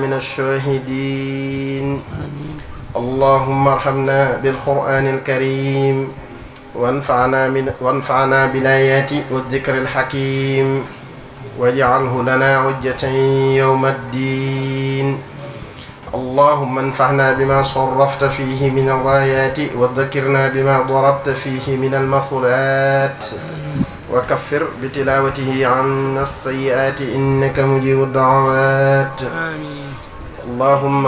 من الشاهدين. اللهم ارحمنا بالقرآن الكريم وانفعنا بالآيات والذكر الحكيم واجعله لنا حجة يوم الدين. اللهم انفعنا بما صرفت فيه من الآيات وذكرنا بما ضربت فيه من المصلات وكفر بتلاوته عنا السيئات إنك مجيب الدعوات. اللهم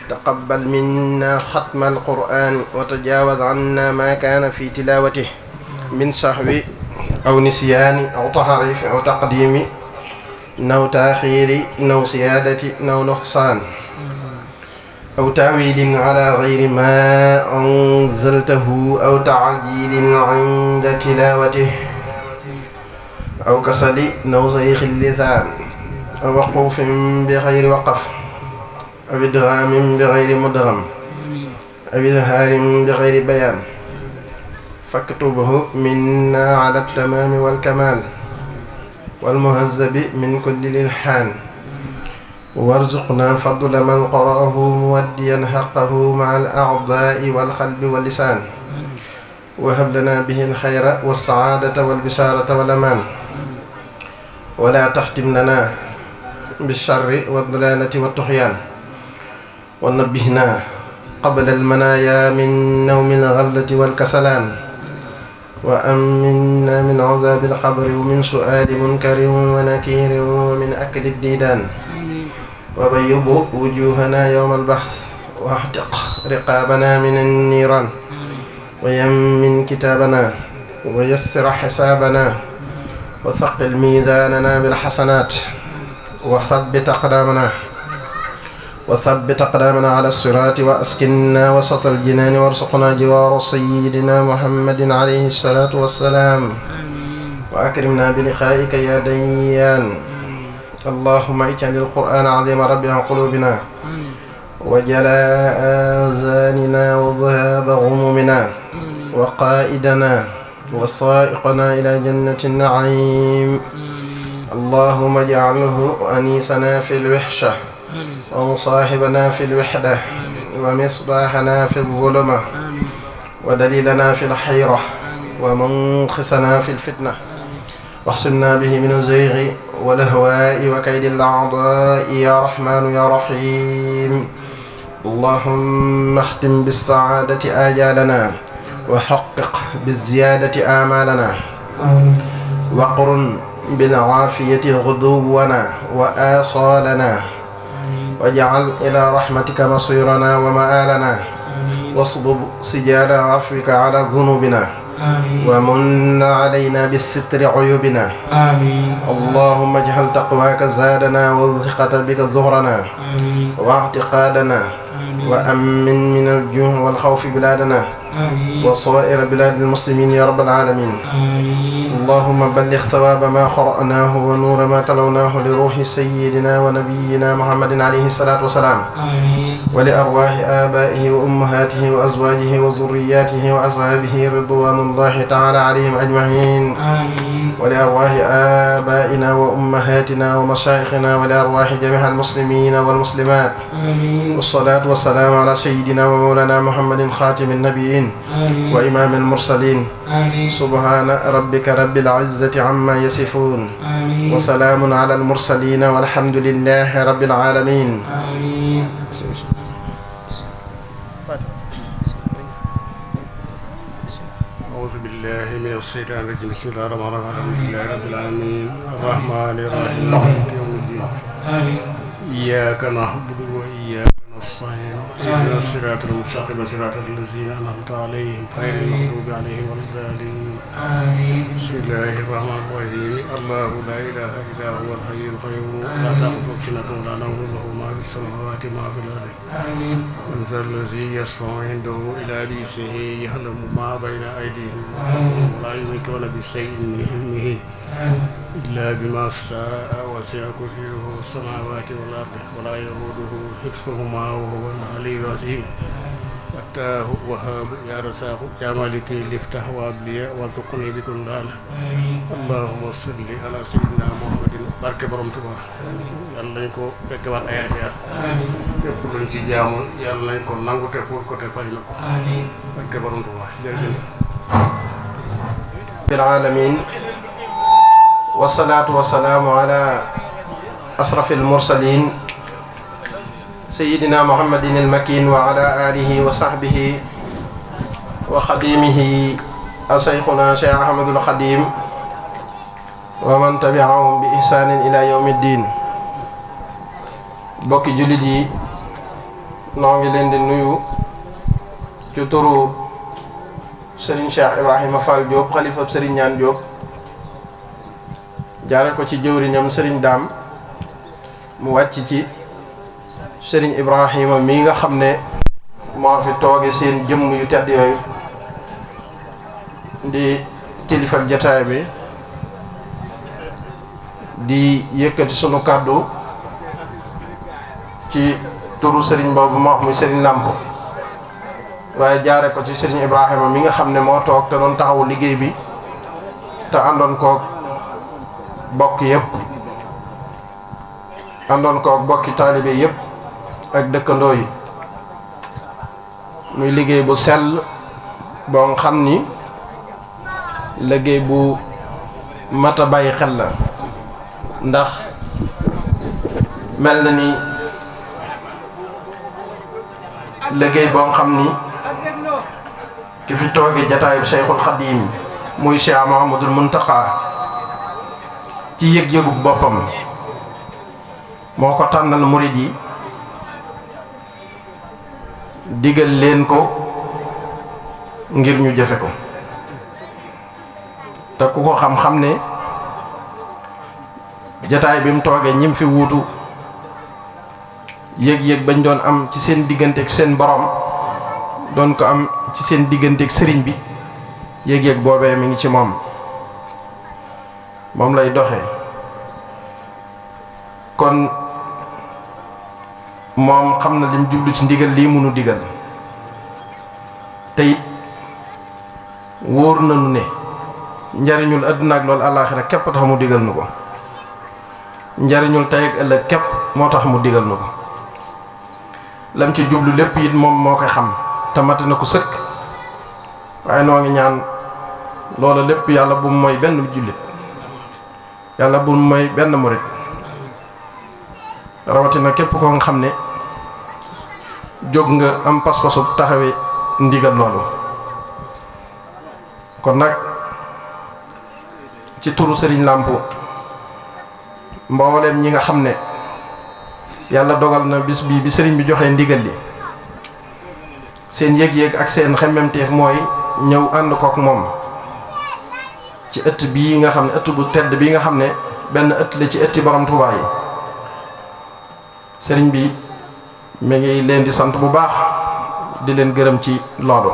تقبل منا ختم القرآن وتجاوز عنا ما كان في تلاوته من سهو أو نسيان أو تحريف أو تقديم أو تأخير أو زيادة أو نقصان أو تأويل على غير ما أنزلته أو تعجيل عند تلاوته أو كسل أو زيغ اللسان أو وقوف بغير وقف أو إدغام بغير مدغم أو إظهار بغير بيان فاكتبه منا على التمام والكمال والمهذب من كل الإلحان وارزقنا فضل من قرأه موديا حقه مع الأعضاء والقلب واللسان وهب لنا به الخير والسعادة والبشارة والأمان ولا تختم لنا بالشر والضلالة والطغيان ونبهنا قبل المنايا من نوم الغفلة والكسلان وأمنا من عذاب القبر ومن سؤال منكر ونكير ومن أكل الديدان وبيض وجوهنا يوم البحث واحتق رقابنا من النيران ويمن كتابنا ويسر حسابنا وثقل ميزاننا بالحسنات وثبت أقدامنا على الصراط وأسكننا وسط الجنان وارزقنا جوار سيدنا محمد عليه الصلاة والسلام وأكرمنا بلقائك يا ديان. اللهم اجعل القرآن عظيم ربيع قلوبنا وجلاء آذاننا وذهاب غمومنا وقائدنا وسائقنا إلى جنة النعيم. اللهم اجعله أنيسنا في الوحشة ومصاحبنا في الوحدة ومصباحنا في الظلمة ودليلنا في الحيرة ومنقصنا في الفتنة واحصنا به من الزيغ والأهواء وكيد الأعضاء يا رحمن يا رحيم. اللهم اختم بالسعادة آجالنا وحقق بالزيادة آمالنا وقرن بالعافية غدونا وآصالنا واجعل إلى رحمتك مصيرنا ومآلنا واصبب سجال عفوك على ذنوبنا ومن علينا بالستر عيوبنا. اللهم اجعل تقواك زادنا والثقة بك ظهرنا واعتقادنا وأمن من الجوع والخوف بلادنا وصائر بلاد المسلمين يا رب العالمين. اللهم بلغ ثواب ما قرأناه ونور ما تلوناه لروح سيدنا ونبينا محمد عليه الصلاة والسلام ولأرواح آبائه وأمهاته وأزواجه وذرياته وأصحابه رضوان الله تعالى عليهم أجمعين ولأرواح آبائنا وأمهاتنا ومشايخنا ولأرواح جميع المسلمين والمسلمات. والصلاة والسلام على سيدنا ومولانا محمد خاتم النبيين وإمام المرسلين. سبحان ربك رب العزة عما يصفون وسلام على المرسلين والحمد لله رب العالمين. أعوذ بالله من الشيطان الرجيم. بسم الله الرحمن الرحيم. الحمد لله رب العالمين الرحمن الرحيم مالك يوم الدين. إياك نعبد وإياك نستعين اهدنا الصراط المستقيم صراط الذين أنعمت عليهم غير المغضوب عليهم ولا الضالين. بسم الله الرحمن الرحيم. الله لا إله إلا هو الحي القيوم لا تأخذه سنة ولا نوم له ما في السماوات وما في الأرض. من ذا الذي يشفع عنده إلا بإذنه يعلم ما بين أيديهم ولا يحيطون بشيء من علمه إلا بما شاء وسع كرسيه السماوات والأرض ولا يؤوده حفظهما وهو العلي العظيم. فتاه وهاب يا رزاق يا مالكي لافتح وابلي وارزقني بكل دان. اللهم صل على سيدنا محمد barke borom Tuubaa yàlla nañ ko fekkewaat ay ati at lépp luñ ci jaamu yàlla nañ ko nangu te pour ko te fay na ko barke borom Tuubaa jërëjëf bil alamin wasalaatu wasalaamu ala asrafil mursalin sayyidina muhammadin al makin wa ala alihi wa sahbihi wa xadimihi asayxuna cheikh ahmadul xadim wa man tabiahum bi ihsanin ila yawmi ddin bokki jullit yi noo ngi leen di nuyu ci turu Serigne Cheikh Ibrahima Fall Diop xalifa Serigne Ñaan Diop jaare ko ci jëwriñam Serigne Dame mu wàcc ci Serigne Ibrahima mi nga xam ne moo fi tooge seen jëmm yu tedd yooyu di kilifal jataay bi di yëkkati sunu kàddu ci turu Serigne boobu moo wax muy Serigne Lamp waaye jaare ko ci Serigne Ibrahima mi nga xam ne moo toog te doon taxawu liggéey bi te àndoon koog bokk yëpp àndoon koog bokki taalibe yëpp ak dëkkandoo yi muy liggéey bu sell boo nga xam ni liggéey bu mat a bàyyi xel la ndax mel na ni liggéey boo xam ni ki fi tooge jataayu Cheikhul Khadim muy Cheikh Mouhamadoul Mountakha ci yëg-yëgu boppam moo ko tànnal murid yi digal leen ko ngir ñu jëfe ko te ku ko xam-xam ne jataay bi mu toogee ñim fi wuutu yëg-yëg bañ doon am ci seen diggante ak seen borom doon ko am ci seen diggante ak sëriñ bi yëg-yëg boobee mi ngi ci moom lay doxee kon moom xam na lim jublu ci ndigal lii munu digal te it wóor nañu ne njariñul àdduna ak loolu àllaaxira képp tax mu digal nu ko njariñul tey ak ëllëg képp moo tax mu digal nu ko lam ci jublu lépp it moom moo koy xam te mat na ko sëkk waaye noo ngi ñaan loola lépp yàlla bu mu mooy benn jullit yàlla bu mu mooy benn murit rawatina képp koo nga xam ne jóg nga am pas-pasu taxawee ndigal loolu kon nag ci turu Serigne Lamp mbooleem ñi nga xam ne yàlla dogal na bis bii bi sëriñ bi joxee ndigal li seen yëg-yëg ak seen xemmemteef mooy ñëw ànd kook moom ci ëtt bii nga xam ne ëtt bu tedd bii nga xam ne benn ëtt la ci ëtti borom Tuubaa yi sëriñ bi mi ngi leen di sant bu baax di leen gërëm ci loolu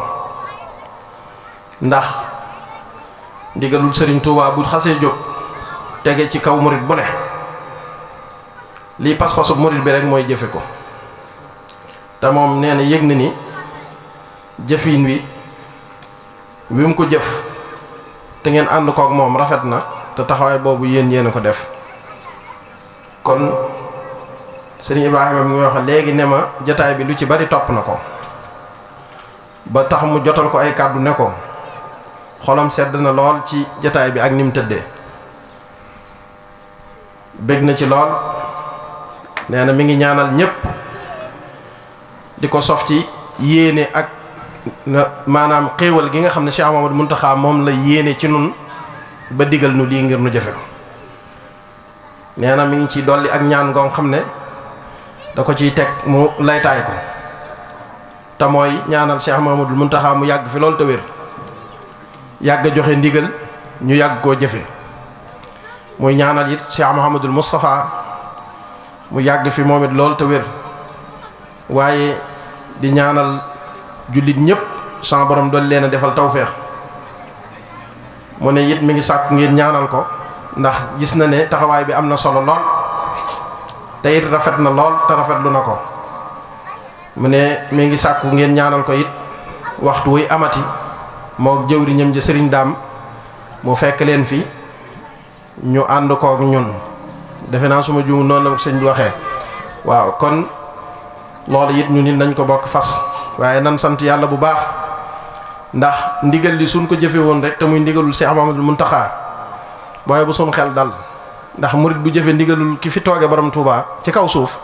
ndax ndigalul sëriñ Tuubaa bu xasee jóg tege ci kaw murit bu ne lii pas-pasu murit bi rek mooy jëfe ko te moom nee na yëg na ni jëfin wi mu ko jëf te ngeen ànd kook moom rafet na te taxawaay boobu yéen a ko def kon sëriñ Ibrahima mi ngi wax léegi ne ma jataay bi lu ci bari topp na ko ba tax mu jotal ko ay kàddu ne ko xolam sedd na lool ci jataay bi ak ni mu tëddee bég na ci lool nee na mi ngi ñaanal ñépp di ko sof ci yéene ak maanaam xéewal gi nga xam ne Cheikh Mouhamadoul Mountakha moom la yéene ci nun ba digal nu lii ngir nu jëfe ko nee na mi ngi ciy dolli ak ñaan ngoo xam ne da ko ciy teg mu laytaay ko te mooy ñaanal Cheikh Mouhamadoul Mountakha mu yàgg fi loolu te wér yàgg joxe ndigal ñu yàgg koo jëfe muy ñaanal it Cheikh Mouhamadoul Moustapha mu yàgg fi moom it loolu te wér waaye di ñaanal jullit ñëpp sama borom doon leen a defal tawféex mu ne it mi ngi sàkku ngeen ñaanal ko ndax gis na ne taxawaay bi am na solo lool te it rafet na lool te rafetlu na ko mu ne mi ngi sàkku ngeen ñaanal ko it waxtu wuy amati moo jëwriñam ja Sëriñ Daam mu fekk leen fi ñu ànd kook ñun defe naa suma juum noonu la ko sëñ bi waxee waaw kon loolu it ñu nit nañ ko bokk fas waaye nan sant yàlla bu baax ndax ndigal li suñ ko jëfe woon rek te muy ndigalul Cheikh Mamadou Mountakha booy bu suñ xel dal ndax murit bu jëfe ndigalul ki fi tooge borom Touba ci kaw suuf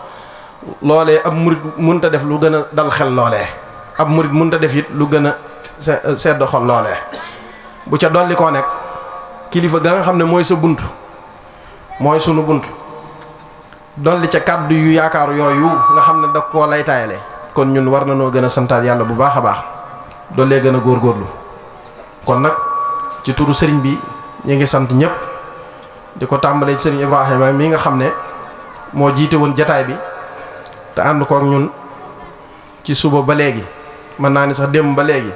loolee ab murit mënta def lu gën a dal xel loolee ab murit mënta def it lu gën a sedd xol loolee bu ca dolli koo nekk kilifa ga nga xam ne mooy sa bunt mooy sunu bunt dolli ca kàddu yu yaakaaru yooyu nga xam ne da koo lay taayale kon ñun war na noo gën a santaat yàlla bu baax a baax dollee gën a góorgóorlu kon nag ci turu sëriñ bi ñu ngi sant ñëpp di ko tàmbalee ci sëriñ Ibrahima mi nga xam ne moo jiite woon jataay bi te ànd kook ñun ci suba ba léegi mën naa ni sax démb ba léegi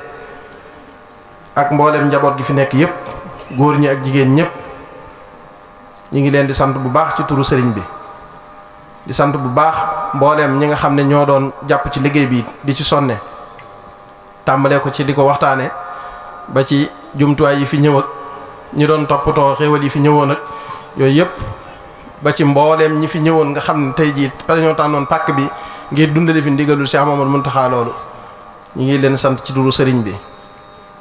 ak mboolem njaboot gi fi nekk yëpp góor ñi ak jigéen ñëpp ñu ngi leen di sant bu baax ci turu sëriñ bi di sant bu baax mbooleem ñi nga xam ne ñoo doon jàpp ci liggéey bi di ci sonne tàmbalee ko ci di ko waxtaane ba ci jumtuwaay yi fi ñëw ak ñi doon toppatoo xéewal yi fi ñëwoon ak yooyu yëpp ba ci mbooleem ñi fi ñëwoon nga xam ne tey jii dañoo tànnoon pàkk bi ngir dundale fi ndigalul Cheikh Mamadou Mountakha loolu ñu ngi leen sant ci turu sëriñ bi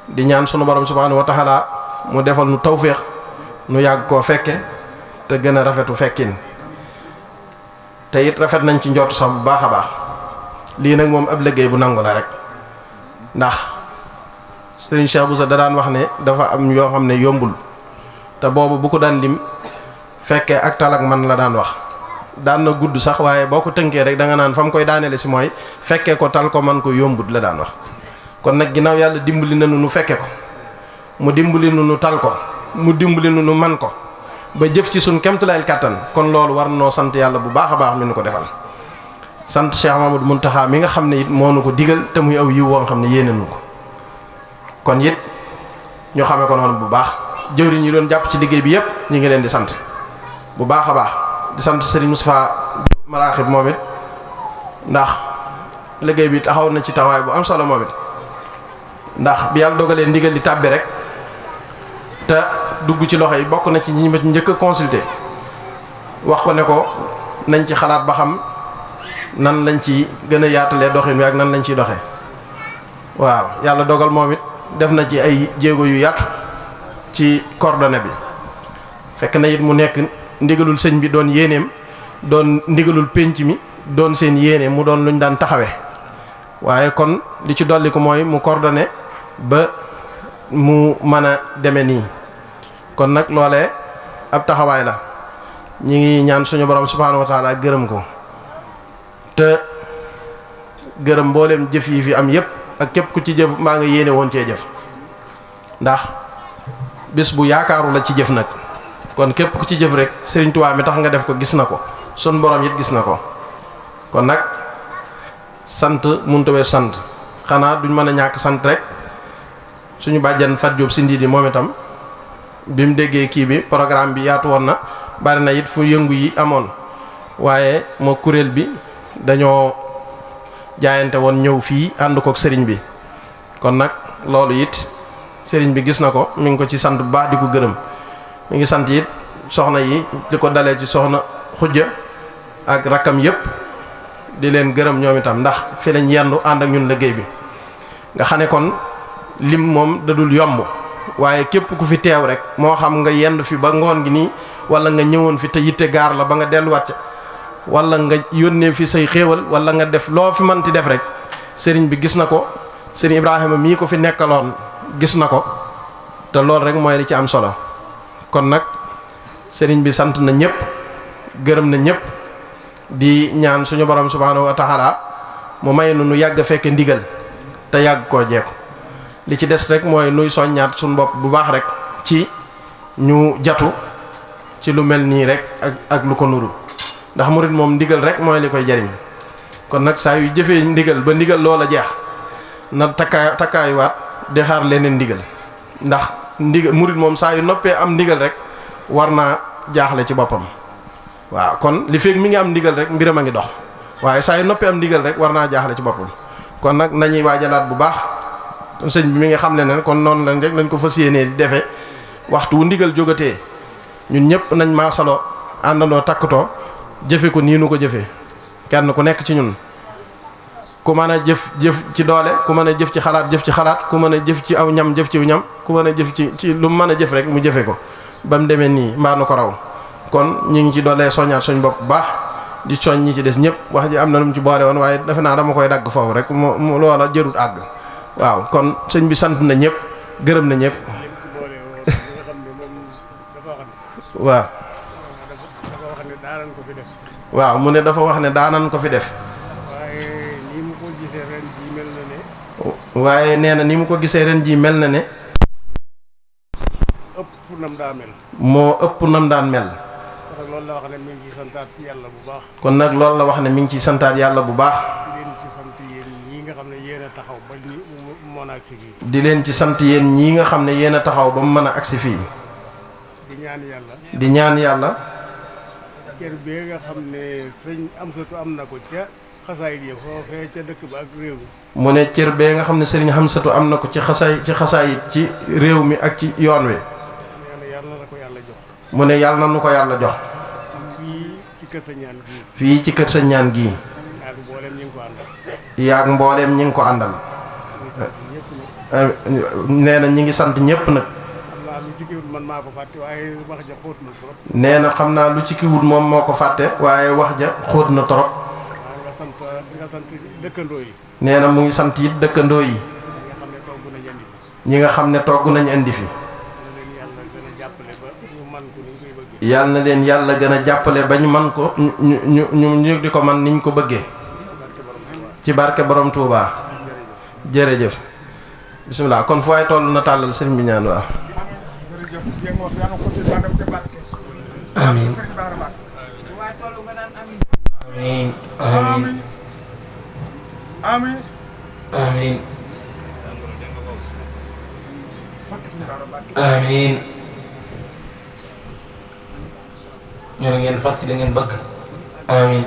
di ñaan sunu borom subhanahu wa taala mu defal nu tawféex nu yàgg koo fekke te gën a rafetu fekkin te it rafet nañ ci njortu sax bu baax a baax lii nag moom ab liggéey bu nangu la rek ndax sëriñ Cheikh Bousso da daan wax ne dafa am yoo xam ne yombul te boobu bu ko daan lim fekkee ak tal ak man la daan wax daan na gudd sax waaye boo ko tënkee rek da nga naan fa mu koy daanele si mooy fekkee ko tal ko man ko yombut la daan wax kon nag ginnaaw yàlla dimbali na nu fekke ko mu dimbali nu tal ko mu dimbali nu man ko ba jëf ci suñ kemtulaayal kàttan kon loolu war noo sant yàlla bu baax a baax mi nu ko defal sant Cheikh Mamadou Mountakha mi nga xam ne it moo nu ko digal te muy aw yiw woo nga xam ne yéene nu ko kon it ñu xamee ko noonu bu baax jëwriñ ñi doon jàpp ci liggéey bi yëpp ñu ngi leen di sant bu baax a baax di sant Serigne Moustapha Maraxib moom it ndax liggéey bi taxaw na ci taxawaay bu am solo moom it ndax bi yàlla dogalee ndigal li tàbbi rek te dugg ci loxo yi bokk na ci ñi ma njëkk a consulter wax ko ne ko nañ ci xalaat ba xam nan lañ ci gën a yaatalee doxin wi ak nan lañ ciy doxee waaw yàlla dogal moom it def na ci ay jéego yu yaatu ci coordonnée bi fekk na it mu nekk ndigalul sëñ bi doon yéeneem doon ndigalul pénc mi doon seen yéene mu doon luñ daan taxawee waaye kon li ci dolli ko mooy mu coordonné ba mu mën a deme nii kon nag loolee ab taxawaay la ñi ngi ñaan suñu borom subhaanahu wa taala gërëm ko te gërëm mbooleem jëf yi fi am yépp ak képp ku ci jëf maa nga yéene woon cee jëf ndax bis bu yaakaaru la ci jëf nag kon képp ku ci jëf rek Sëriñ Tuubaa mi tax nga def ko gis na ko sun borom it gis na ko kon nag sant muntawee sant xanaa duñ mën a ñàkk sant rek suñu bàjjan Fat Diop Sindi di moom itam bi mu déggee kii bi programme bi yaatu woon na bari na it fu yëngu yi amoon waaye moo kuréel bi dañoo jaayante woon ñëw fii ànd kook sëriñ bi kon nag loolu it sëriñ bi gis na ko mi ngi ko ci sant bu baax di ko gërëm mi ngi sant it soxna yi di ko dalee ci soxna xujja ak rakkam yépp di leen gërëm ñoom itam ndax fi lañ yendu ànd ak ñun liggéey bi nga xam ne kon lim moom dadul yomb waaye képp ku fi teew rek moo xam nga yendu fi ba ngoon gi nii wala nga ñëwoon fi te yitte gaar la ba nga delluwaat ca wala nga yónnee fi say xéewal wala nga def loo fi mënti def rek sëriñ bi gis na ko sëriñ Ibrahima mii ko fi nekkaloon gis na ko te loolu rek mooy li ci am solo kon nag sëriñ bi sant na ñëpp gërëm na ñëpp di ñaan suñu borom subhaanahu wa taala mu may nu yàgg a fekke ndigal te yàgg koo jeeku li ci des rek mooy nuy soññaat suñu bopp bu baax rek ci ñu jatu ci lu mel nii rek ak lu ko nuru ndax murit moom ndigal rek mooy li koy jariñ kon nag saa yu jëfee ndigal ba ndigal loola jeex na takkaayuwaat di xaar leneen ndigal ndax murit moom saa yu noppee am ndigal rek war naa jaaxle ci boppam waaw kon li feeg mi ngi am ndigal rek mbiram a ngi dox waaye saa yu noppee am ndigal rek war naa jaaxle ci boppam kon nag nañuy waajalaat bu baax kon sëñ bi mi nga xam ne kon noonu lañ ko fas yéenee di defee waxtu wu ndigal jógatee ñun ñëpp nañ maasaloo àndandoo takkutoo jëfe ko nii nu ko jëfee kenn ku nekk ci ñun ku mën a jëf ci doole ku mën a jëf ci xalaat ku mën a jëf ci aw ñam jëf ci ñam ku mën a jëf ci lu mu mën a jëf rek mu jëfe ko ba mu demee nii mbaa nu ko raw kon ñu ngi ci doolee soññaat suñ bopp bu baax di soñ ñi ci des ñëpp wax ji am na lu mu ci boole woon waaye defe naa dama koy dagg foofu rek mu loola jërut àgg waaw kon sëñ bi sant na ñëpp gërëm na ñëpp waaw waaw mu ne dafa wax ne daanan ko fi def waaye nee na ni mu ko gisee ren jii mel na ne ëpp nam daa mel moo ëpp nam daan mel loolu la wax ne mi ngi ciy santaat yàlla bu baax kon nag loolu la wax ne mi ngi ciy santaat yàlla bu baax di leen ci sant yéen ñii nga xam ne yéen a taxaw ba ni mu mën a agsi fii di leen ci sant yéen ñii nga xam ne yéen a taxaw ba mu mën a agsi fii di ñaan yàlla di ñaan yàlla cër bee nga xam ne sëñ Amsatu am na ko ca xasaayit yi foofee ca dëkk ba ak réew mi mu ne cër bee nga xam ne sëriñ Amsatu am na ko ci xasaayit ci réew mi ak ci yoon wi yàlla na ko yàlla jox mu ne yàlla na nu ko yàlla jox fii ci kër sa ñaan gii fii ci kër sa ñaan gii yaag mbooleem ñi ngi ko àndal yaag mbooleem ñi ngi ko àndal nee na ñi ngi sant ñëpp nag lu ci kiwut man maa ko fàtte waaye wax ja xóot na trop nee na xam naa lu ci kiwut moom moo ko fàtte waaye wax ja xóot na trop nga sant dëkkandoo yi nee na mu ngi sant it dëkkandoo yi ñi nga xam ne togg nañ indi fi yàlla na leen yàlla gën a jàppale ba ñu man ko ñu di ko man niñ ko bëggee ci barke borom Touba jërëjëf bisimilah kon fu waay toll na tàllal sëriñ bi ñaan waaw amiin amiin amiin amiin amiin ñoo ngeen fàttali ngeen bëgg amiin